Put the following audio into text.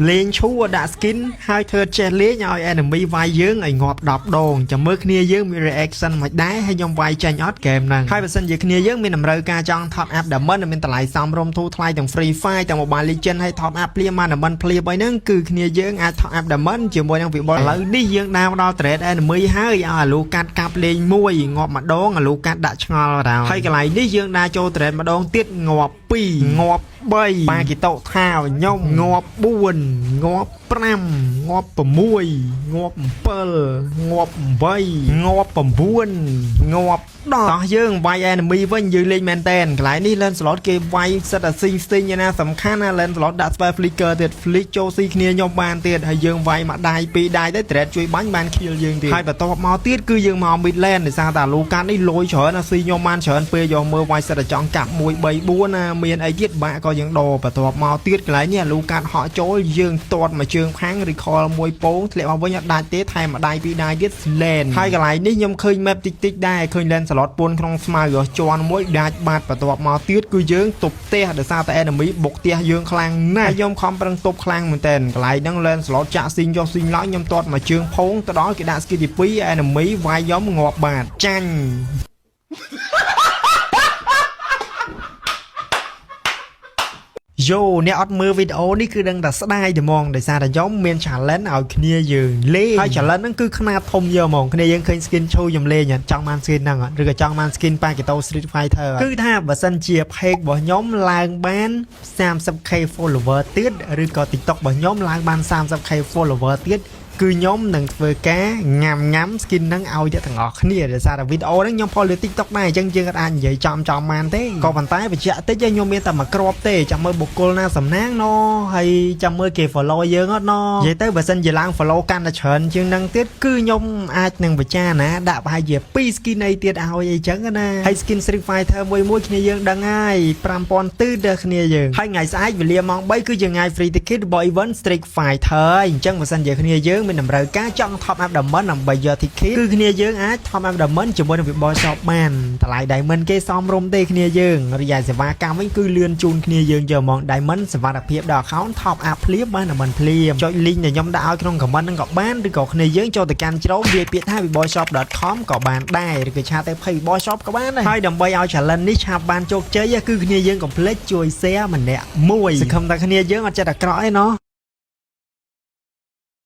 លេងឈួរដាក់ skin ហើយធ្វើចេះលេងឲ្យ enemy វាយយើងឲ្យងាប់10ដងចាំមើលគ្នាយើងមាន reaction មិនដែរហើយខ្ញុំវាយចាញ់អត់ហ្គេមហ្នឹងហើយបើសិនជាគ្នាយើងមានតម្រូវការចង់ top up diamond ដែលមានតម្លៃសមរម្យធូរថ្លៃទាំង Free Fire ទាំង Mobile Legends ហើយ top up ភ្លាមបាន diamond ភ្លាមអីហ្នឹងគឺគ្នាយើងអាច top up diamond ជាមួយនឹងវិបុលឥឡូវនេះយើងដើរមកដល់ trade enemy ហើយឲ្យអាលូកាត់កាប់លេងមួយងាប់ម្ដងអាលូកាត់ដាក់ឆ្ងល់ដល់ហើយកន្លែងនេះយើងដើរចូល trade ម្ដងទៀតងាប់2ងាប់3បាគីតូថាខ្ញុំងាប់4ងាប់5ងាប់6ងាប់7ងាប់8ងាប់9ងាប់10តោះយើងវាយ enemy វិញយើងលេងមែនតែនកន្លែងនេះ Lancelot គេវាយសិតតែស៊ីងស្ទីងឯណាសំខាន់ណា Lancelot ដាក់ spell flicker ទៀត flick ចូលស៊ីគ្នាខ្ញុំបានទៀតហើយយើងវាយមួយដៃពីរដៃទៅ trade ជួយបាញ់បាន kill យើងទៀតហើយបន្ទាប់មកទៀតគឺយើងមក mid lane ដោយសារតែ Lukas នេះលយច្រើនណាស៊ីខ្ញុំបានច្រើនពេលយកមើលវាយសិតតែចង់កាប់1 3 4ណាមានអីទៀតបាក់ក៏យើងដោបន្ទាប់មកទៀតកន្លែងនេះ Lukas ហក់ចូលយើងទាត់មួយជើងខាង recall មួយពងធ្លាក់មកវិញអត់ដាច់ទេថែមមួយដៃពីរដៃទៀត lane ហើយកន្លែងនេះខ្ញុំឃើញ map តិចតិចៗដែរឃើញ Lancelot ពួនក្នុងស្មៅជាន់មួយដាច់បាត់បន្ទាប់មកទៀតគឺយើងទប់ផ្ទះដោយសារតែ enemy បុកផ្ទះយើងខ្លាំងណាស់ហើយខ្ញុំខំប្រឹងទប់ខ្លាំងមែនតើកន្លែងហ្នឹង Lancelot ចាក់ស៊ីងយកស៊ីងឡើងខ្ញុំទាត់មួយជើងផោងទៅដល់គេដាក់ skill ទី2 enemy វាយខ្ញុំងាប់បាតចាញ់ យោអ្នកអត់មើលវីដេអូនេះគឺដឹងតែស្ដាយតែហ្មងដោយសារតែខ្ញុំមាន challenge ឲ្យគ្នាយើងលេងហើយ challenge ហ្នឹងគឺខ្នាតធំយកហ្មងគ្នាយើងឃើញ skin ឈូខ្ញុំលេងអត់ចង់បាន skin ហ្នឹងអត់ឬក៏ចង់បាន skin Paquito Street Fighter អត់គឺថាបើសិនជា page របស់ខ្ញុំឡើងបាន 30K follower ទៀតឬក៏ TikTok របស់ខ្ញុំឡើងបាន 30K follower ទៀតគឺខ្ញុំនឹងធ្វើការញ៉ាំញ៉ាំ skin ហ្នឹងឲ្យអ្នកទាំងអស់គ្នាដោយសារតែវីដេអូហ្នឹងខ្ញុំផុសលើ TikTok ដែរអញ្ចឹងយើងអាចនិយាយចំចំបានទេក៏ប៉ុន្តែបញ្ជាក់តិចខ្ញុំមានតែមួយគ្រាប់ទេចាំមើលបុគ្គលណាសំណាងណហើយចាំមើលគេ follow យើងអត់ណនិយាយទៅបើសិនជាឡើង follow កាន់តែច្រើនជាងហ្នឹងទៀតគឺខ្ញុំអាចនឹងពិចារណាដាក់ប្រហែលជា2 skin អីទៀតឲ្យអីចឹងណាហើយ skin Street Fighter មួយមួយគ្នាយើងដឹងហើយ5000ទឺដល់គ្នាយើងហើយថ្ងៃស្អែកវេលាម៉ោង3គឺជាថ្ងៃ free ticket របស់ event Street Fighter ហើយអញ្ចឹងបើសិនជាគ្នាយើងមានតម្រូវការចង់ top up diamond ដើម្បីយក ticket គឺគ្នាយើងអាច top up diamond ជាមួយនឹង Vibol Shop បានតម្លៃ diamond គេសមរម្យទេគ្នាយើងរីឯសេវាកម្មវិញគឺលឿនជូនគ្នាយើងយកហ្មង diamond សុវត្ថិភាពដល់ account top up ភ្លាមបាន diamond ភ្លាមចុច link ដែលខ្ញុំដាក់ឲ្យក្នុង comment ហ្នឹងក៏បានឬក៏គ្នាយើងចូលទៅកាន់ជ្រោមវាយពាក្យថា vibolshop.com ក៏បានដែរឬក៏ឆាតទៅ page Vibol Shop ក៏បានដែរហើយដើម្បីឲ្យ challenge នេះឆាប់បានជោគជ័យគឺគ្នាយើងកុំភ្លេចជួយ share ម្នាក់មួយសង្ឃឹមថាគ្នាយើងអត់ចិត្តអាក្រក់ឯណោះ។